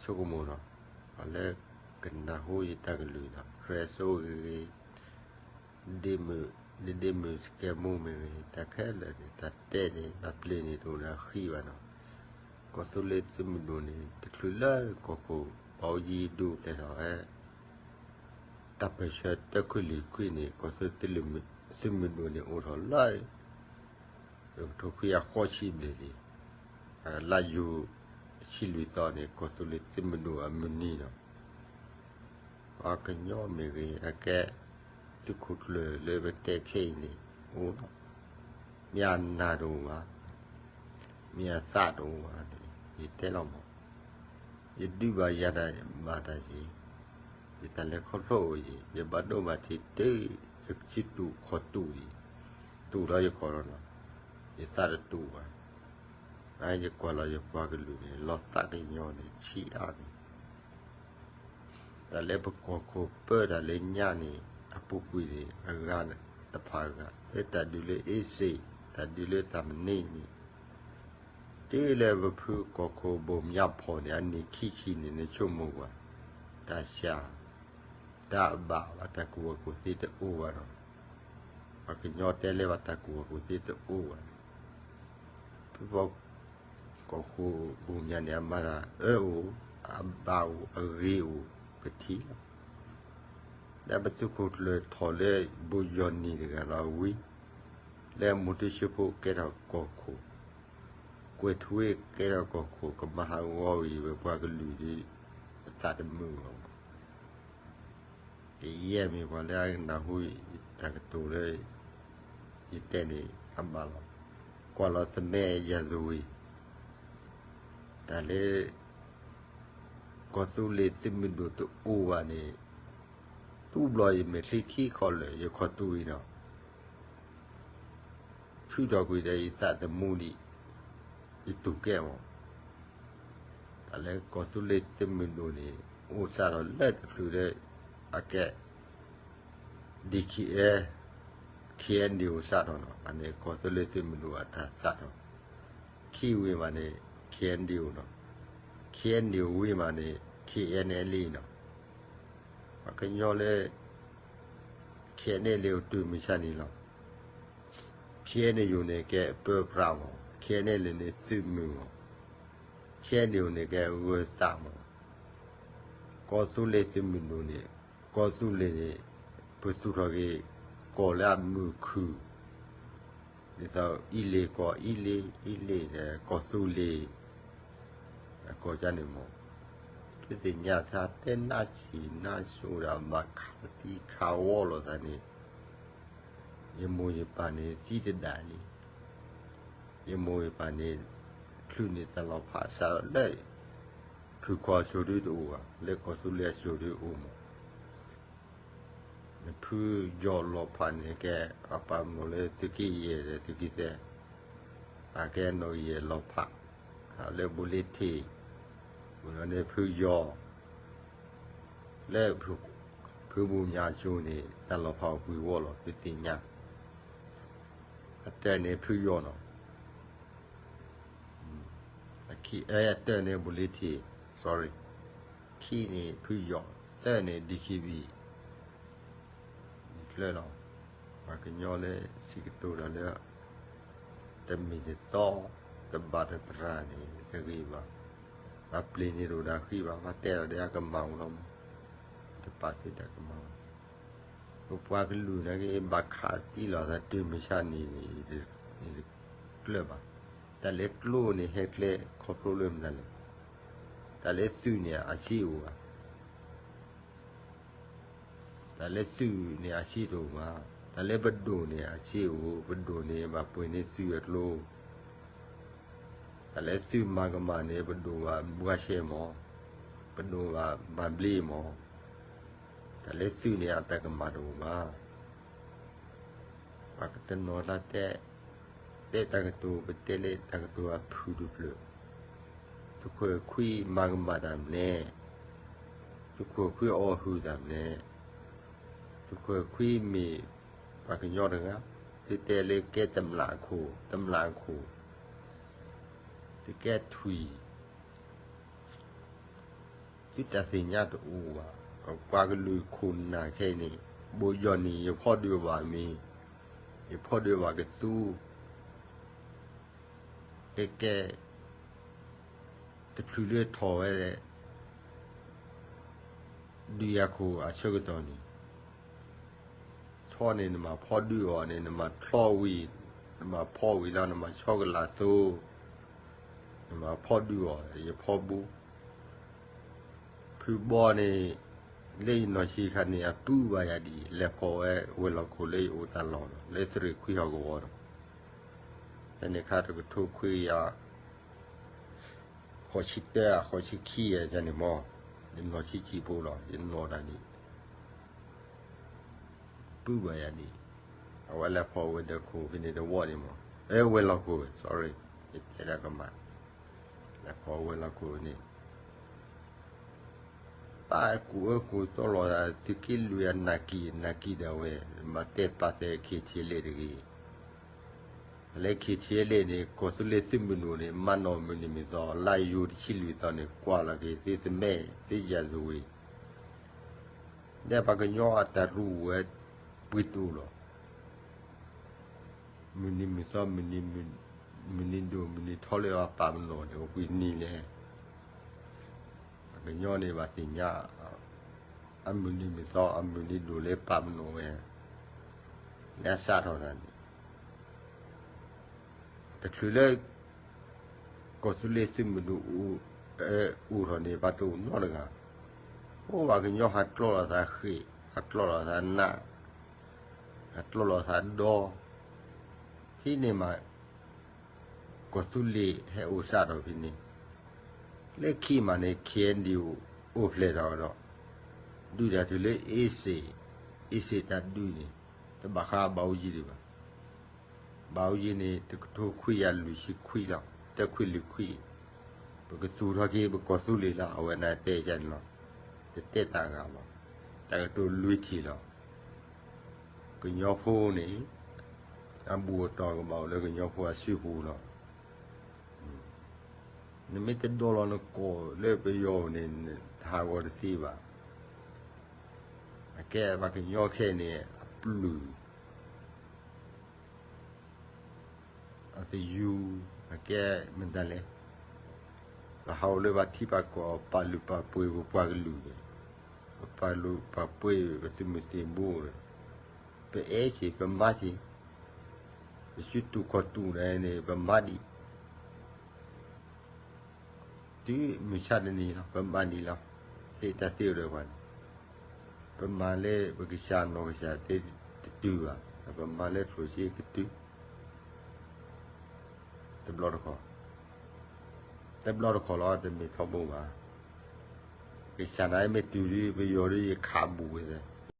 ဆိကမိၣ်ဒီး ပှၤလၢကနၢ်ဟူယတၢ်ကလုၢ်ဒီး ကြၢးစိဂ့ၤဂ့ၤ, ဒ့မုၣ်, ဒ့ဒ့မုၣ်စကဲမူမ့ၢ်ဂ့ၤ, တၢ်ခဲလၢာ်န့ၣ် တၢ်တဲန့ၣ် တၢ်ပျ့ၤန့ၣ် တအိၣ်ဒီးဃံဘၣ်နီၤ. ကီၢ်သူလ့ၤသုးမုၢ်ဒိၣ်န့ၣ် တချုးလၢကီၢ်ခိၣ် ပှၤအိၣ်ယံၤဒိၣ်ဖျဲၣ်ထီၣ်ဝဲ တၢ်ပၢၢ်ဆၢတၢခွံလံၤခွံန့ၣ် ကီၢ်သူလ့ၤသုးမုၢ်ဒိၣ်န့ၣ် အိၣ်ထီၣ်လၢ ကထိခွံကယၤဃိးဆံဘျဲၣ်လံ, လါယူၤ တဆံလွံၢ်သီန့ၣ် ကီၢ်သူလ့ၤသုးမုၢ်ဒိၣ်အမုၢ်နံၤဒီး ပှၤကညီမ့ၢ်ဂ့ၤ အကဲ သုးခိၣ်ကျၢၢ်လၢပတဲခဲအံၤန့ၣ် အိၣ်လီၤ. မ့ၢ်အနၢ်တအိၣ်ဘၣ်, မ့ၢ်အသးတအိၣ်ဘၣ်န့ၣ် ယတဲလီၤမး. ယဒုးဘၣ်ယၤတၢ်ဘၣ်တၢ်ယံၤ, ယတၢ်လဲၤခီဖျိအိၣ်ယံၤ, ယဘၣ်ဒိဘၣ်ထံးတုၤ ယကဆံတူာ်ခီၣ်တူာ်အံၤ, တူာ်လီၤယခီၣ်လီၤနီၤ, ယသးတတူာ်ဘၣ်. ယကွၢ်လီၤယပှၤကလုာ်န့ၣ် လီၤသးကညီၤန့ၣ် ဆံးအါန့ၣ် တၢ်လၢပကီၢ်ခိၣ်ပၢတၢ်လၢညါန့ၣ် အပူၤကွံာ်န့ၣ် အဂၤတဖၣ်ဂၤ လၢတၢ်ဒုးလၢအ့စ့ၣ်, တၢ်ဒုးလၢတၢ်မနုၤန့ၣ် တုၤလၢပဖုကီၢ်ခိၣ်ဘိၣ်မၠးဖီၣ်န့ၣ် အနံၣ်ခံဆံန့ၣ် နဆိကမိၣ်ကွၢ်, တၢ်ဆါ, တၢ်အဘၣ်ဘၣ် တၢ်ကူၣ်ဘၣ်ကူၣ်သ့တအိၣ်ဘၣ်ဒီး ပှၤကညီတဲလၢဘၣ်တၢ်ကူၣ်ဘၣ်ကူၣ်သ့တအိၣ်ဘၣ်န့ၣ် ဖုဖီ ကီၢ်ခိၣ်ဘိၣ်မၠးန့ၣ် အမၤတၢ်အၢအိၣ်, အဘၣ်အိၣ်, အဂ့ၤအိၣ် ပထံၣ်လီၤ. လၢပသုးခိၣ်ကျၢၢ်ထီၣ်လၢဘိယီၢ်နံၣ်တဂၤလီၤဝံၤ, လၢမူထူစ့ဖိကဲထီၣ်ကီၢ်ခိၣ်, ကွဲၤထူဝ့ကဲထီၣ်ကီၢ်ခိၣ် ကမၤဟးဂီၤဝံၤဝဲပှၤကလုာ်ဒီး အသးတမုာ်လီၤ. ကယဲၢ်မ့ၢ်ပှၤလၢအကနၢ်ဟူတၢ်ကတိၤလၢ ယတဲန့ၣ်အဘၣ်လီၤ. ကွၢ်လီၤသမၢယၤသဝံၤ, တၢ်လၢ ကီၢ်သူလ့ၤသုးမုၢ်ဒိၣ်တအိၣ်ဘၣ်န့ၣ်, တူၢ်ဘျီယမဲာ်ချံခံခီလၢာ် ယခီၣ်တူာ်အံၤနီၤ ထုးထီၣ်ကွံာ်ဒီးယသးသမူဒံး, ယတူၢ်ကဲမး. တၢ်လၢကီၢ်သူလ့ၤသုးမုၢ်ဒိၣ်န့ၣ် အိၣ်စးထီၣ်လၢတချုးလၢ အကဲ ဒံၣ်ခံအဲ ခ့ၣ်အဲၣ်ဒံၣ်အိၣ်စးထီၣ်နီၤ, အန့ၣ်ကီၢ်သူလ့ၤသုးမုၢ်ဒိၣ်အတၢ်စးထီၣ်, ခံဝံၤမးန့ၣ် ခ့ၣ်အဲၣ်ဒံၣ်အိၣ်နီၤ, ခ့ၣ်အဲၣ်ဒံၣ်အိၣ်ဝံၤမးန့ၣ် ခ့ၣ်အဲၣ်အဲၣ်လံနီၤ, ပှၤကညီလၢ ခ့ၣ်အဲၣ်အဲၣ်လံအိၣ်တုၤမုၢ်ဆါန့ၣ်လီၤ. ခ့ၣ်အဲၣ်ဒံၣ်အိၣ်န့ၣ် ကဲပၢပြးမး, ခ့ၣ်အဲၣ်အဲၣ်လံန့ၣ်သုးမုၢ်မး, ခ့ၣ်အဲၣ်ဒံၣ်အိၣ်န့ၣ် ကဲဂၢၤသးမး, ကီၢ်သူလ့ၤသုးမုၢ်ဒိၣ်န့ၣ်, ကီၢ်သူလ့ၤန့ၣ် ပသူၣ်ထီၣ်က့ၤ ကီၢ်လၢအမုာ်ခုၣ်, ဒ်သိးအံၣ်လ့ၣ်ကီၢ်အံၣ်လ့ၣ်, အံၣ်လ့ၣ်ဒီးကီၢ်သူလ့ၤ အကီၢ်ကန့ၣ်မး, ပသ့ၣ်ညါသးတဲနးဆံးနးစိၤဒီး ဘၣ်ခးသံခးဝီလိာ်သးန့ၣ်, ယမိၢ်ယပၢ်န့ၣ်သံတဒၣ်လံ, ယမိၢ်ယပၢ်န့ၣ် ချုးန့ၢ်တၢ်လီၤဖးစးထီၣ်လၢ ဖုၣ်ခီၣ်အစိၤဒုတအိၣ်ဘၣ်, လၢကီၢ်သူလ့ၤအစိၤဒုအိၣ်မး. ဖုယီၤလီၤဖးန့ၣ်ကဲ အပာ်မီၣ်လၢသုးက့ယဲၢ်ဒီးသုးက့သၢ, အကဲနီၣ်ဂံၢ်ယဲၢ်လီၤဖး, လၢဘိလ့ထံး, ဝံၤဒီးန့ၣ်ဖုယီၤ, လၢ ဖုဘိၣ်မၠးအစိၤန့ၣ် တၢ်လီၤဖးအိၣ်ပှဲၤဝီလီၤ သုသ့ၣ်ညါ, အတၢၢ်န့ၣ်ဖုယီၤနီၤ, အခံ အတၢၢ်န့ၣ်ဘိလ့ထံး, sorry, ခံန့ၣ်ဖုယီၤ, သၢန့ၣ် ဒံၣ်ခံဘံၣ် ကျၢၤလီၤ. ပှၤကညီလၢစံးကတိၤတၢ်လၢ တမ့ၢ်တတီ, တဘၣ်တသရၣ်န့ၣ် တဂ့ၤဘၣ်. ဘၣ်ပျ့ၤန့ၣ်တအိၣ်ဒီးဃံဘၣ်, ဘၣ်တဲလီၤဒီးအကမၣ်အိၣ်လီၤမး, တပာ်သုတၢ်ကမၣ်ဘၣ်. ပပှၤကလုာ်နာ်က့ ဘၣ်ခးသံလီၤသးတုၤမုၢ်ဆါန့ၣ်န့ၣ် တကျၢၤဘၣ်. တၢ်လၢကျိန့ၣ် ဟဲကျဲခီဖျိလၢမနုၤလဲၣ်. တၢ်လၢသုးန့ၣ် အဆံးအိၣ်ဧါ. တၢ်လၢသုးန့ၣ် အဆံးတအိၣ်ဘၣ်. တၢ်လၢပဒိၣ်န့ၣ် အဆံးအိၣ်, ပဒိၣ်န့ၣ် ဘၣ်ပှ့ၤန့ၢ်သုးအကျိ. တၢ်လၢသုးမၤကမၣ်န့ၣ် ပဒိၣ်ဘၣ်ဘှါရှဲမး, ပဒိၣ်ဘၣ်မၤဘျ့မး. တၢ်လၢသုးန့ၣ် အတၢ်ကမၣ်တအိၣ်ဘၣ်. ပှၤကတနီၤတၢ်တဲ, တဲတၢ်ကတိၤ ပတဲလၢတၢ်ကတိၤအဖုၣ်တဖျၢၣ်, သုးခိၣ်အဲၣ်ခွံမၤကမၣ်တၢ်မနုၤလဲၣ်, သုးခိၣ်အဲၣ်ခွံအီၣ်ဟုၣ်တၢ်မနုၤလဲၣ်, သုးခိၣ်အဲၣ်ခွံမ့ၢ်ပှၤကညီတဂၤ, သုတဲလၢကဲတမျးအခိၣ်, တမျးအခိၣ်, သုကဲထွံၣ် သုတၢ်သ့ၣ်ညါတအိၣ်ဘၣ်. ပှၤကလုာ်ခိၣ်နၢ်ခဲအံၤန့ၣ်, ဘိးယီၢ်နံၣ် ယဖီၣ်ဒုးဘၣ်မ့ၢ်, ယဖီၣ်ဒုးဘၣ်ကသူ, ကဲကဲ, တချုးလၢထီၣ်ဝဲ ဒုးယၤခိၣ်အဆၢကတီၢ်န့ၣ်, ဆီန့ၣ်နမၤဖီၣ်ဒုးအီၤန့ၣ် နမၤချီဝံၤ, နမၤဖီၣ်ဝံၤလီၤ နမၤဆီကလးသိ, နမၤဖီၣ်ဒုးအီၤ ယဖီၣ်ဘိ ဖုဘီန့ၣ်, လၢယနီၢ်ဆံးခါန့ၣ် အပုၢ်ဘၣ်ယၤဒ်အံၤ လဲၤဖီၣ်ဝဲဝဲၤလီၢ်ခိၣ်လၢယအိၣ်တၢ်လီၢ်ဒီး လၢသရ့ၣ်ခွံဟီၣ်ကဝီၤဒီး, ဖဲန့ၣ်ခါတကထိခွံကယၤ ဃိးဆံတၢ ဃိးဆံခံယဲန့ၣ်မး, ယနီၢ်ဆံးဆံးဖိလီၤ ယနီၢ်တၢ်န့ၣ် ပုၢ်ဘၣ်ယၤဒ်အံၤ, အဝဲလဲၤဖီၣ်ဝဲၤဒၢးခိၣ်ဖဲန့ၣ်တဝီန့ၣ်မး, အဲ ဝဲၤလီၢ်ခိၣ် sorry, ယတဲဒၣ်ကမၣ်, လဲၤဖီၣ်ဝဲၤလီၢ်ခိၣ်န့ၣ် ပၢ်ကူၣ်အၢကူၣ်သီလီၤသး သုးက့လွံၢ်အနၢ်ကံၢ် နၢ်ကံၢ်ဒၣ်ဝဲ, မၤတဲပာ်သဲး KTLA တဂ့ၤ. လၢ KTLA န့ၣ် ကီၢ်သူလ့ၤသုးမုၢ်ဒိၣ်န့ၣ် မၤနီၣ်မုၢ်နံၤမုၢ်သီ လါယူၤတဆံလွံၢ်သီန့ၣ် ကွၢ်လီၤက့ၤသုသမဲ သုယၤသဝ့ၤ ဒီးပှၤကညီအတၢ်ရူၢ်ဝဲ ပှ့ၤတူၢ်လီၤ. မုၢ်နံၤမုၢ်သီ မုၢ်နံၤဒိၣ် မုၢ်နံၤထီလၢအပာ်ပနီၣ်န့ၣ် အိၣ်ပှဲၤနံၤလဲၣ်. ပှၤကညီန့ၣ်ဘၣ်သ့ၣ်ညါ အမုၢ်နံၤမုၢ်သီ အမုၢ်နံၤဒိၣ်လၢပာ်ပနီၣ်ဝဲ လၢအစးထီၣ်တၢ်န့ၣ် တချုးလၢ ကီၢ်သူလ့ၤသုးမုၢ်ဒိၣ် အိၣ်ထီၣ်န့ၣ် ပှၤတအိၣ်နီတဂၤ, အိၣ်ပှၤကညီဟးကျီလိာ်သးဃ့ၢ် ဟးကျီလိာ်သးနး ဟးကျီလိာ်သးဒီ ဖဲန့ၣ်မး ကီၢ်သူလ့ၤဟဲအိၣ်စးထီၣ်ဖဲန့ၣ်, လၢခံမးန့ၣ် KNDO အိၣ်ဖျဲၣ်ထီၣ်ဒီး ဒုးတၢ်တုၤလၢ အ့စ့ၣ်, အ့စ့ၣ်တၢ်ဒုးန့ၣ် တဘၣ်ဃးဘၣ်အူကၠံဒံးဘၣ်. ဘၣ်အူကၠံန့ၣ် တကထိခွံကယၤလွံၢ်ဆံခွံလီၤ, တခွံလွံၢ်ခွံ, ပကသူၣ်ထီၣ်က့ၤပကီၢ်သူလ့ၤလီၤ အဝဲန့ၣ်တဲန့ၣ်လီၤ. တတဲတၢ်ဂၤဘၣ်, တၢ်ကတိၤလွံၢ်ထံၣ်လီၤ. ကညီဖိန့ၣ် အဘူၣ်အတီၢ်ကဘၣ်အိၣ်လၢကညီဖိအစုပူၤလီၤ. နမ့ၢ်တဒိးလီၤနကိာ်လၢပယီၤန့ၣ် နတဟးဂီၤတသ့ဘၣ်. အကဲပှၤကညီခဲအံၤန့ၣ် အပျုၢ် အသယုၢ် အကဲမတၤလဲၣ်, ပဟးအိၣ်လၢပှၤထံပှၤကီၢ် ပာ်လုၢ်ပာ်ပှ့ၤပပှၤကလုာ်န့ၣ်, ပပာ်လုၢ်ပာ်ပှ့ၤပသုးမုၢ်သံၣ်ဘိန့ၣ်, ပအဲၣ်က့ၤ ပမၤက့ၤ, ပစုတူာ်ခီၣ်တူာ်န့ၣ်န့ၣ် ပမၤဒံး တုၤမုၢ်ဆါတနံၤလီၤ ပမၤဒံးလီၤ. ဟ့ၣ်တၢ်သ့အိၣ်ဒီးပှၤန့ၣ်, ပမၤလၢပကစၢ်နီၢ်ကစၢ်သ့တတုၤဘၣ်, ပမၤလၢကျိၣ်စ့ကတုၤ တဘျီတခီၣ်, တဘျီတခီၣ်လီၤ တမ့ၢ်ထီဘိဘၣ်. ကစၢ်နၤမ့ၢ်တုၤဒုး ပယီၤဒုးယခးဘူးဝဲ